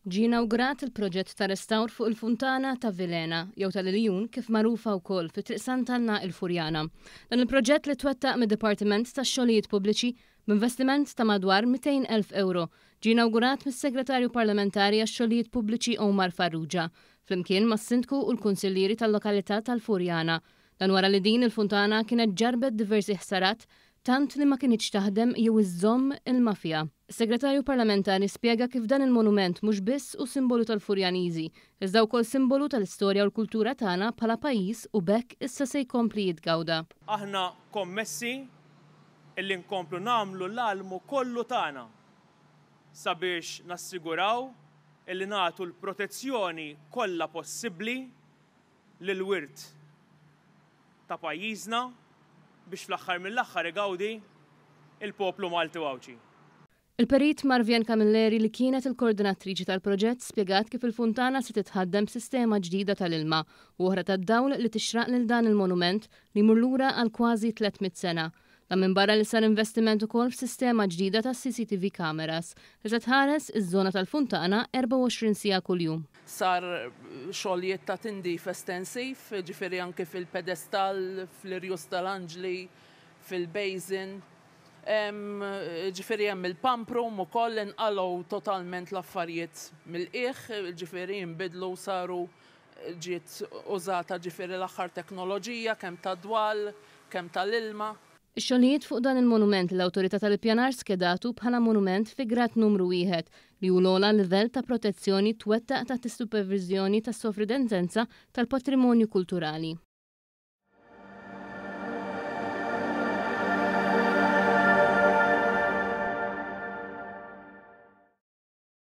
Ġie inawgurat il-proġett ta' restawr fuq il-funtana ta' Vilhena, jew tal-Iljun kif magħrufa wkoll fi Triq Sant'Anna il-Furjana. Dan il-proġett li twettaq mid-Dipartiment tax-Xogħlijiet Pubbliċi b'investiment ta' madwar 200,000 ewro ġie inawgurat mis-Segretarju Parlamentari għax-Xogħlijiet Pubbliċi Omar Farrugia flimkien mas-Sindku u l-Kunsillieri tal-lokalità tal-Furjana. Dan wara li din il-funtana kienet ġarrbet diversi ħsarat tant li ma kinitx taħdem jew iżżomm ilma fiha. Is-Segretarju Parlamentari spjega kif dan il-monument mhux biss hu simbolu tal-Furjaniżi, iżda wkoll simbolu tal-istorja u l-kultura tagħna bħala pajjiż u b'hekk issa se jkompli jitgawda. Aħna kommessi illi nkomplu nagħmlu l-almu kollu tagħna sabiex nassiguraw illi nagħtu l-protezzjoni kollha possibbli lill-wirt ta' pajjiżna biex fl-aħħar mill-aħħar igawdi l-poplu Malti u Għawdxi. Il-Perit Marvian Camilleri li kienet il-koordinatriċi tal-proġett spjegat kif il-funtana se titħaddem b'sistema ġdida tal-ilma u oħra tad-dawl li tixraq lil dan il-monument li jmur lura għal kważi 300 sena. Dan minbarra li sar investiment ukoll f'sistema ġdida ta' CCTV cameras li se tħares iż-żona tal-funtana 24 siegħa kuljum. Sar xogħlijiet ta' tindif estensiv, ġifieri anki fil-pedestall, fl-irjus tal-anġli, fil-basin. Ġifieri hemm il-pump room ukoll inqalgħu totalment l-affarijiet mill-qiegħ, ġifieri inbidlu u saru ġiet użata ġifieri l-aħħar teknoloġija kemm tad-dwal, kemm tal-ilma. Ix-xogħlijiet fuq dan il-monument li l-Awtorità tal-Ippjanar skedatu bħala monument fi grad numru wieħed li hu l-ogħla livell ta' protezzjoni twettaq taħt is-superviżjoni tas-Sovrintendenza tal-Patrimonju Kulturali.